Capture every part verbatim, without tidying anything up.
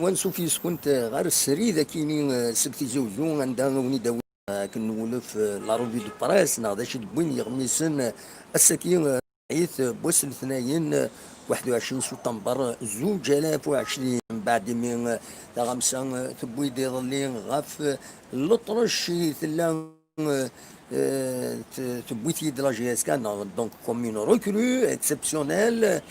ansuf yes-kent ɣer srid akini, eh, seg Tizi Uzzu, anda i wen-id-awi, eh, akken nwulef, eh, la revue de presse, neɣ d acu i d-wwin yiɣmisen, eh, ass-agi, eh, ɣit, eh, n wass n letnayen, eh, waḥed u ɛecrin september, eh, zuǧ alaf u ɛecrin, mbeɛd imi, eh, taɣamsa, eh, tewwi-d iḍelli ɣef, eh, Leṭrec i tella, eh, eh, t-, tewwi-t-id la J S K, neɣ, donc, comme une recrue exceptionnelle,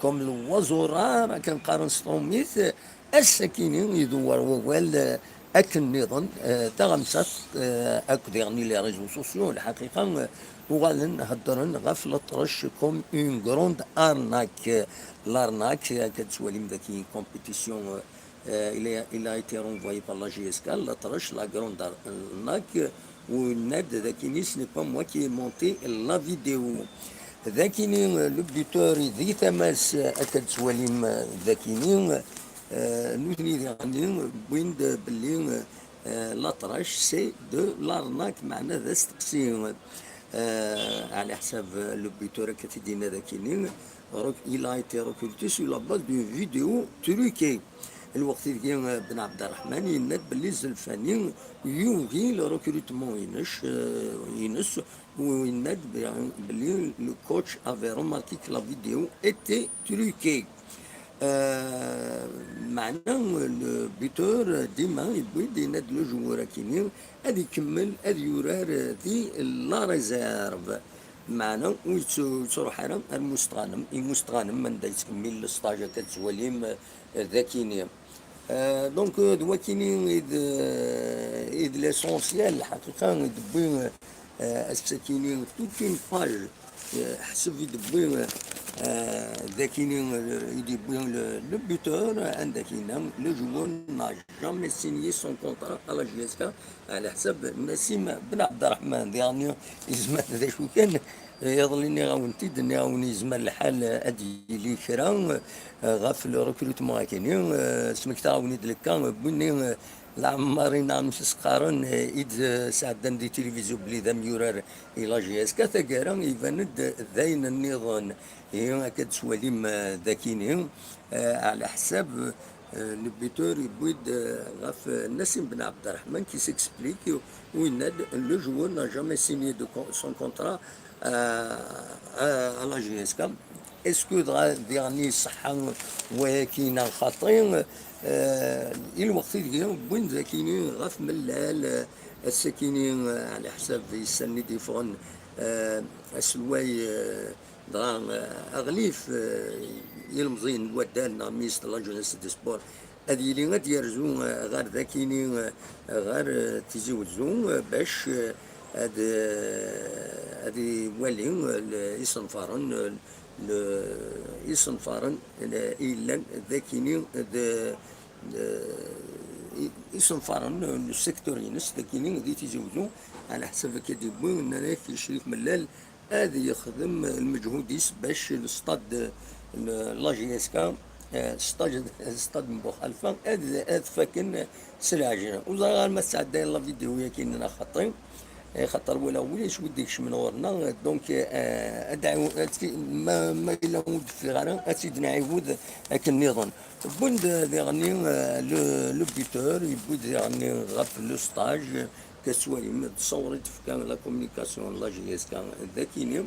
comme le oiseau rare, akken qqaren s trumit. Ass-akini idewwer wawal, eh, akken nniḍen, eh, taɣamsat, eh, akk diɣen les réseaux sociaux, lḥaqiqa, eh, uɣalen heddren ɣef Leṭrec comme une grande arnaque. L'arnaque, akka d-tettwalim daki compétition, eh, Euh, il a, il a été renvoyé par la J S K, Leṭrec, la grande arnaque, u yenna-d dakini, ce n'est pas moi qui ai monté la vidéo. Dakini, euh, le buteur, di tama-s, euh, akka d-tettwalim, euh, dakini, euh, nutni diɣen wwin-d belli, euh, Leṭrec, c'est de l'arnaque, meɛna d asteqsi. Euh, ɛla ḥsab, euh, le buteur akka t-id-yenna dakini, rec-, il a été recruté sur la base d'une vidéo truquée. Lweqt ideg, eh, Ben Abderrahman yenna-d belli Zelfani yugi le recrutement-ines, eh, ines, u yenna-d be-, belli le coach avait remarqué que la vidéo était truquée. Eh, meɛna, eh, le buteur, eh, dima yewwi-d, yenna-d le joueur akini ad ikemmel ad yurar, eh, di la réserve. Meɛna ur yettu-, yettruḥ ara ar Mustɣanem, i Mustɣanem anda yettkemmil le stage akka tettwalim, eh, dakini. Euh, donc, euh, d wakini i d, euh, i d l'essentiel, lḥaqiqa, i d-wwi, euh, ass-akini toute une page, euh, ḥseb i d-wwi, euh, dakini, euh, i d-wwi le, le buteur, anda kina, le joueur n'a jamais signé son contrat à la J S K, ɛla ḥsab Nassim Ben Abderrahman, diɣen yezmer d acu kan, Iḍelli nniɣ-awen-t-id, nniɣ-awen yezmer lḥal ad d-yili kra, eh, ɣef le recrutement akini, eh, smektaɣ-awen-id lekka, eh, wwin-nni, eh, leɛmer-in, neɣ amek i s-qqaren, eh, i d-sɛeddan di tilivizyu belli d amyurar i la J S K, taggara iban-d d ayen nniḍen. Ihi akka d-tettwalim, eh, dakini, eh, ɛla ḥsab, Euh, le buteur yewwi-d, euh, ɣef, euh, Nassim Ben Abderrahman qui s'explique, u yenna-d le joueur n'a jamais signé de con-, son contrat, euh, à, à la J S K. Est-ce que dɣa diɣen iṣeḥḥa wayaki neɣ xaṭi? Euh, i lweqt ideg wwin-d akini ɣef mellal, euh, ass-akini, euh, ɛla ḥsab yessan i d-yeffɣen, euh, aselway, euh, Dɣa, eh, aɣlif, eh, ilemẓiyen n waddal neɣ ministre de la jeunesse et des sports, ad yili ad yerzu, eh, ɣer dakini, eh, ɣer, eh, Tizi Wezzu, eh, bac, eh, ad, eh, ad iwali, eh, le-, isenfaren, eh, le-, isenfaren, eh, i yellan dakini d, eh, i-, isenfaren n secteur-ines dakini di Tizi Wezzu, ɛla ḥsab akka d-yewwi, nnan-ak Crif Mellal, ad yexdem lmeǧhud-is bac le stade n la J S K, eh, stage, stade n Buxalfa, ad, ad faken s lɛejla. Ur ẓriɣ ara ma tesɛeddayeḍ la vidéo-yagi neɣ xaṭi, eh, xaṭer walaɣ ulac wid d-ikecmen ɣur-neɣ, donc, eh, ad ɛiw-, ad tt-, ma, ma yella ur d-teffiɣ ara, ad tt-id-nɛiwed akken nniḍen. Wwin-d diɣenni, eh, le, le buteur, yewwi-d diɣenni ɣef le stage, Tettwalim d ṣṣawra i d-tefka la communication n la J S K d akini,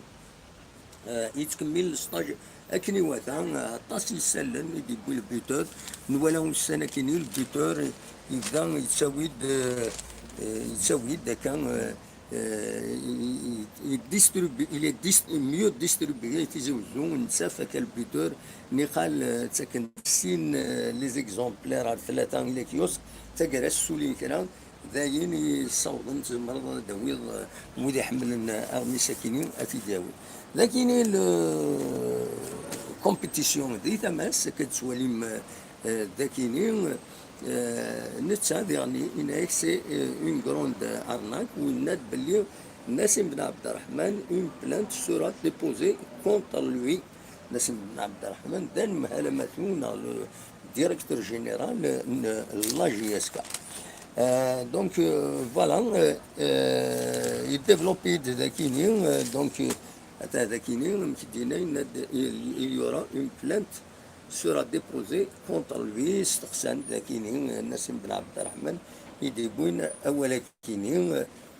eh, yettkemmil le stage akken iwata, eh, aṭas n yisallen i d-yewwi le buteur, nwala ussan akini le buteur yebda yettawi-d, eh, eh, yettawi-d akka, eh, eh, i, i, i distribu-, il est dist-, mieux distribué i Tizi Wezzu, nettaf akka le buteur, niqal, eh, ttaken sin, eh, les exemplaires ar tlata i la kiosque, taggara ssulin kra, d ayen i ssawḍen, tzemreḍ ad d-tawiḍ, eh, wid iḥemmlen, eh, aɣmis akini, ad t-id-yawi. D akini le compétition di tama-s, akka d-tettwalim, eh, d akini, eh, netta diɣen yenna-yak c'est, eh, une grande arnaque, u yenna-d belli Nassim Ben Abderrahman, une plainte sera déposée contre lui. Nassim Ben Abderrahman d anemhal amatu neɣ le directeur général n la J S K. Euh, donc, euh, voilà, euh, euh, il développe d akini, euh, donc, euh, ata d akini, amek i d-yenna, yenna-d, il, il y aura une plainte sera déposé contre lui, steqsan-d akini Nassim Ben Abderrahman i d-yewwin awal akini,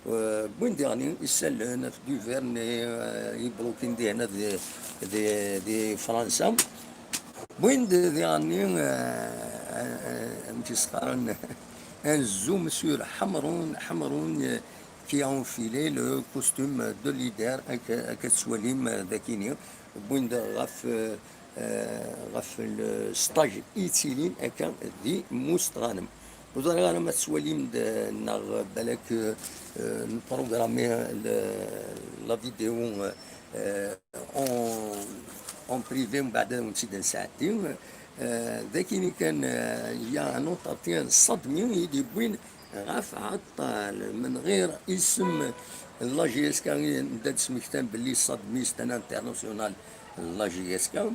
euh, wwin diɣen isallen ɣef Duvernay, euh, yeblukin diɣen di, di, di Fransa. Wwin-d diɣen, euh, euh, amek i s-qqaren, un zoom sur Ḥemrun, Ḥemrun, euh, qui a enfilé le costume de leader, akka, akka tettwalim, euh, dakini. Wwin-d ɣef, euh, euh, ɣef le stage i yettilin akka di Mustɣanem. Ur ẓriɣ ara ma tettwalim-d, euh, neɣ balak, euh, euh, nprogrammi le, la vidéo, euh, euh, en, en privé, mbeɛd ad wen-tt-id-nesɛeddi. Euh, dakini kan, euh, il y a un entretien ṣṣadmi i d-yewwin ɣef Ɛeṭṭal, min ɣir isem n la J S K, i d-ad d-smektan belli ṣṣadmi, c'est un international n la J S K,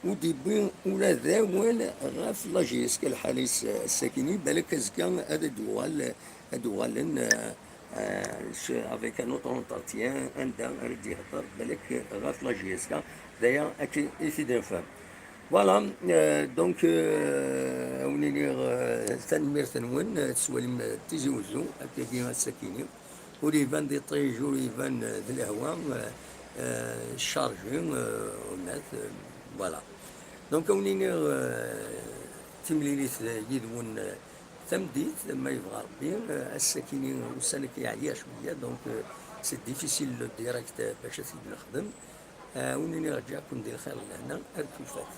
u d-yewwi ula d awal ɣef la J S K lḥal-is, euh, ass-akini, balak azekka ad d-uɣal, ad d-uɣalen, euh, euh, s-, avec un autre entretien, anda ara d-yehder balak ɣef la J S K, d aya akken i t-id-nefhem. Voilà, euh, donc, euh, ad wen-iniɣ, euh, tanemmirt-nwen, euh, tettwalim, euh, Tizi Wezzu, akkagi ass-akini. Ur iban d iṭij, ur iban, euh, d lehwa, euh, euh, chargé, euh, honnête, euh, voilà. Donc, ad wen-iniɣ, euh, timlilit, euh, yid-wen, euh, tameddit, ma yebɣa Rebbi, euh, ass-akini ussan-agi yeɛya cwiya, donc, euh, c'est difficile le direct, euh, bac ad t-id-nexdem. Euh, ad wen-iniɣ ǧǧiɣ-ken di lxir d lehna, ar tufat.